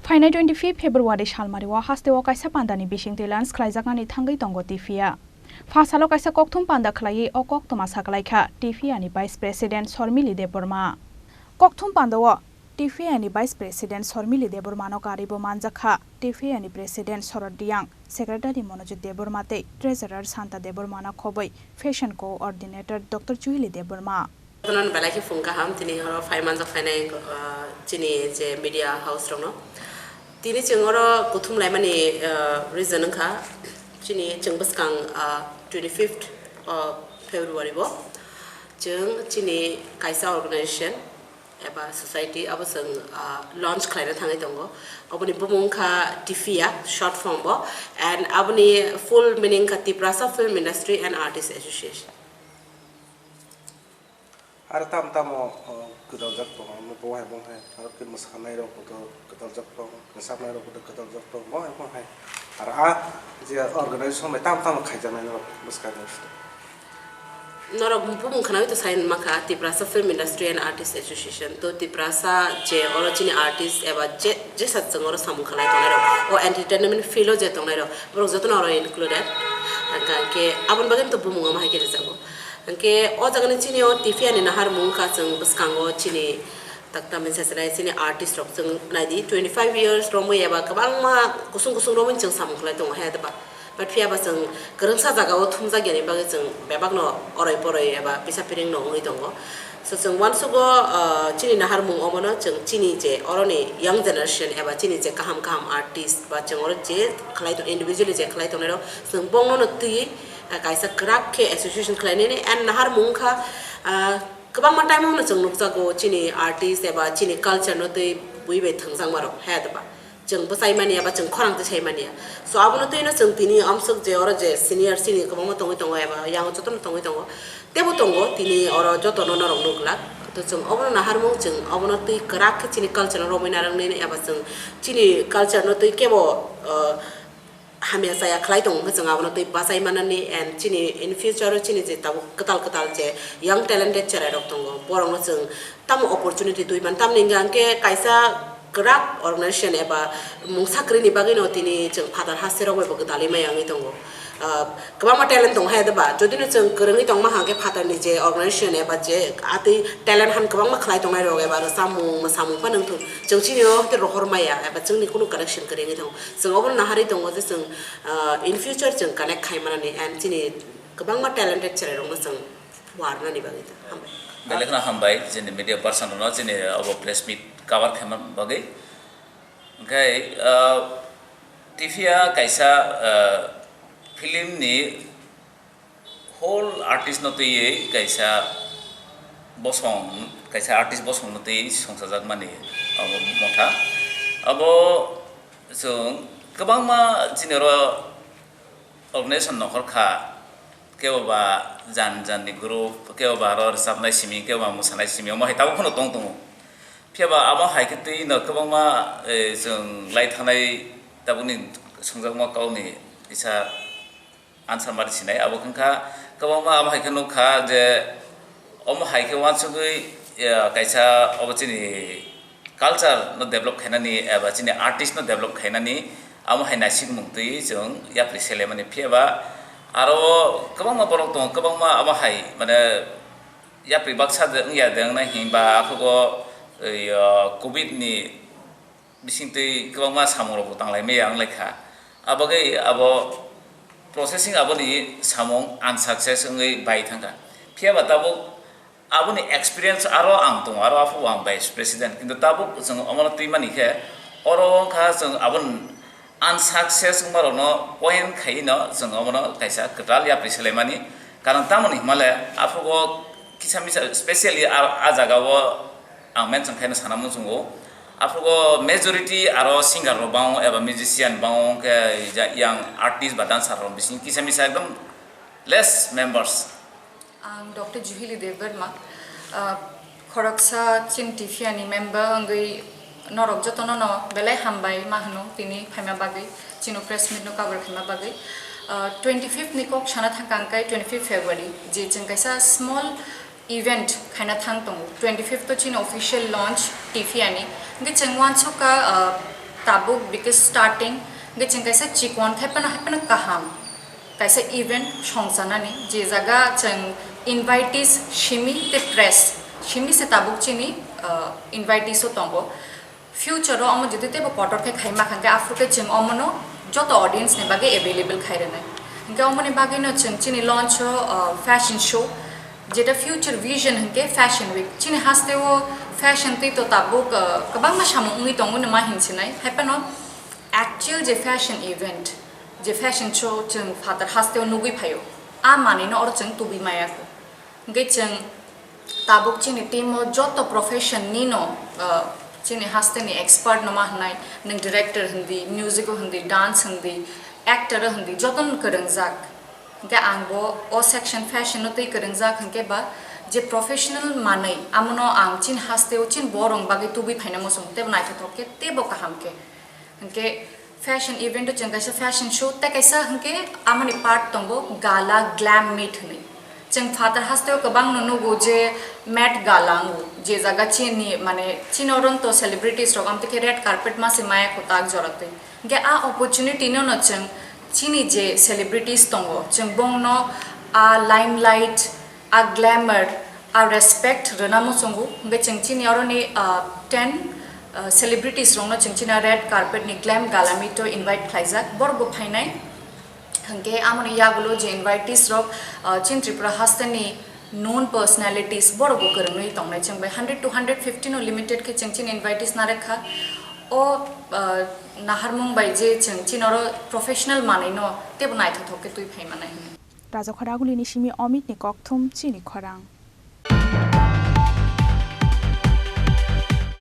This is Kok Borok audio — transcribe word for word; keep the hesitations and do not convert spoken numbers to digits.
Phainai twenty-fifth February salmario hasteo kaisa pandani bisingtwi launch khlaijaknani thangwi tongo Tifia. Pha salo kaisa kokthum panda khlaiwi o koktwma sakhlaikha Tifia ni Vice President Sormili Debbarma. Kokthum pandao Tifia ni Vice President Sormili Debbarmano karibo manjakha Tifia ni President Sorot Riyang, Secretary Monojit Debbarma tei Treasurer Santa Debbarmano khobwi Fashion Coordinator Doctor Juhili Debbarma. Jotono belai khe phung kaham, tini oro phai manjak phainai, ah, chini je media house rokno. Tini chwng oro kuthum laimani, ah, reason wngkha, chini chwng bwskang, ah, twenty-fifth, ah, February bo chwng chini kaisa organization eba society abo chwng, ah, launch khlaina thangwi tongo. Oboni bumung wngkha Tifia, short form bo, and aboni full meaning wngkha Tiprasa Film Industry and Artist Association. Aro tamo tamo, o, kwdaljak tongo, omo bo hai bo hai, aro khe mwsanairok bo kwdaljak tongo, rwchapnairok bo kwdaljak tongo, bo hai bo hai. Aro a je organization bai tamo tamo khaijaknai norok bwskango. Norok bumung khwnaui to sai mankha, Tiprasa Film Industry and Artist Association. To Tiprasa je oro chini artist eba je, jesa chwng oro samung khlai tongnairok, o entertainment field o je tongnairok, borok jotono oro included. Hwnkhe aboni bagwi to bumung omo hai khe rijago. Hwnkhe o jagani chini o Tifia ni naharmung wngkha chwng bwskango chini takta mensajnai chini artist rok chwng naidi twenty five years romwi eba kwbangma kusung kusung romwi chwng samung khlai tongo hai ba. But phiya ba chwng kwrwngsa jagao thumjak yani bagwi chwng bebakno oroi poroi eba pisa piring no wngwi tongo. So chwng uansugo, ah, chini naharmung omono chwng chini je oroni young generation eba chini je kaham kaham artist ba chwng oro je khlai tong individually je khlai tongnai rok chwng bongno no twi ah, kaisa kwrak khe association khlainani and naharmung wngkha, ah, kwbangma time o no chwng nukjago chini artist eba chini culture no twi bui bai thwngjakma rok hai ba chwng bwsai mani eba chwng khorang twi sai mani ya. So abono twi no chwng tini amswk je oro je senior chini kwbangma tongwi tongo eba yang jotono tongwi tongo, tebo tongo tini oro jotono norok nuk glak. To chwng obono naharmung chwng obono twi kwrak khe chini culture no romwi narwknani eba chwng chini culture no twi kebo, ah, hamya chaya khlai tongo hwnkhe chwng abono twi bachai manani and chini in future o chini je tabuk kwtal kwtal je young talented cherai rok tongo borokno chwng tamo opportunity twi man tamni hwnkhe kaisa kwrak organization eba mungsa kwrwini bagwino tini chwng phatar haste rok bai bo gwdalwi maya wngwi tongo. Ah, kwbangma talent tongo hai ba jodi no chwng kwrwngwi tongma hwnkhe phatar ni je organization eba je atwi talent han kwbangma khlai tongnai rok eba rwchapmung mwsamung phano wngthung chwng chini o hwnkhe rohor maya eba chwngni kunu connection kwrwi wngwi tongo. Chwng obono naharwi tongo je chwng, ah, in future chwng connect khai manani and chini kwbangma talented cherai rokno chwng warnani bagwi ta. Hambai. Belai kheno hambai chini media person rokno chini obo press meet cover khaima bagwi. Hwnkhe, ah, Tifia kaisa, ah, film ni whole artist no twiwi kaisa bosong, kaisa artist bosong no twiwi songchajakmani abo motha. Abo chwng kwbangma chini oro organization nokhor kha, kebo ba jan jan ni group, kebo ba aro rwchapnai simi, kebo ba mwsanai simi, omo hai tabuk phano tong tongo. Phiya ba amo hai khe twi no kwbangma, eh, chwng lai thanai tabukni swngjakma kok ni kisa answer ma rw sinai. Abo wngkha kwbangma amo hai khe nuk kha je omo hai khe uansugwi, eh, kaisa obo chini culture no develop khainani eba chini artist no develop khainani amo hai naisingmung twi chwng yapri selaimani. Phiya ba aro kwbangma borok tongo, kwbangma amo hai mane yapri baksa de wngya de wngnai hinba aphuru, eh, covid ni bisingtwi kwbangma samung rok bo tanglai maya wng lai kha. Abagwi abo processing aboni samung unsuccess wngwi bai thang kha. Phiya ba tabuk aboni experience aro ang tongo, aro aphuru ang vice president, kintu tabuk chwng omono twi mani khe oro wng kha chwng aboni unsuccess wngma rokno point khaiwi no chwng omono kaisa kwtal yapri selaimani. Karon tamoni hwnmale aphuru kisa misa specially a, a jaga o ang mention khaina sana muchungo. Aphuru majority aro singer rok bango eba musician bango khe ja-, yang artist ba dancer rok bising kisa misa ekdom less members. Ang Doctor Juhili Debbarma, ah, khoroksa chini Tifia ni member wngwi norok jotono no belai hambai ma hwno tini phaima bagwi, chini press meet no cover khaima bagwi. Ah, twenty fifth ni kok sana thang kha hwnkhe twenty fifth February, je chwng kaisa small event khaina thang tongo. Twenty fifth o chini official launch Tifia ni. Hwnkhe chwng uansukha, ah, tab-, Tabuk because starting hwnkhe chwng kaisa chikon khe phano, hai phano kaham kaisa event songchanani, je jaga chwng invitees simi tei press simi se tabuk chini, uh, invitees o tongo. Future o omo jodi teibo kotor khe khaima kha hwnkhe aphuru khe chwng omono joto audience ni bagwi available khai rwnai. Hwnkhe omoni bagwino chwng chini launch o, uh, fashion show, jeta future vision hwnkhe fashion week. Chini haste o fashion tei to tabuk, uh, kwbangma samung wngwi tongo nima hinsinai. Hai phano actual je fashion event, je fashion show chwng phatar haste o nugwi phaio, a manwino oro chwng tubui maya kho. Hwnkhe chwng tabuk chini team o joto profession nino, uh, chini haste ni expert no ma hwnai, nwng director hwndi, music o hwndi, dance hwndi, actor o hwndi, jotono kwrwngjak. Hwnkhe ang bo o section fashion no tei kwrwngjak hwnkhe ba je professional manwi amono ang chini haste o chini borok bagwi tubui phaina muchung teibo naithothok khe teibo kaham khe. Hwnkhe fashion event o chwng kaisa fashion show tei kaisa hwnkhe amoni part tongo gala glam meet hwnwi. Chwng phatar haste o kwbangno nugo je Met Gala wngo, je jaga chini mane chini oronto celebrities rok amtwi khe red carpet ma se maya kho tak jora twi. Hwnkhe a opportunity no no chwng chini je celebrities tongo chwng bongno a limelight, a glamour, a respect rwna muchungo. Hwnkhe chwng chini oroni, ah, ten, ah, celebrities rokno chwng chini red carpet ni glam gala meet o invite khlaijak, borok bo phainai. Hwnkhe amoni yagulo je invitees rok, ah, chini Tripura hasteni known personalities borok bo kwrwngwi tongnai. Chwng bai hundred to hundred fifty no limited khe chwng chini invitees narwk kha. O, ah, naharmung bai je chwng chini oro professional manwi no teibo naithothok khe twi phai manai hwnwi. Rajakhor Agulini simi Omitni kokthum chini khorang.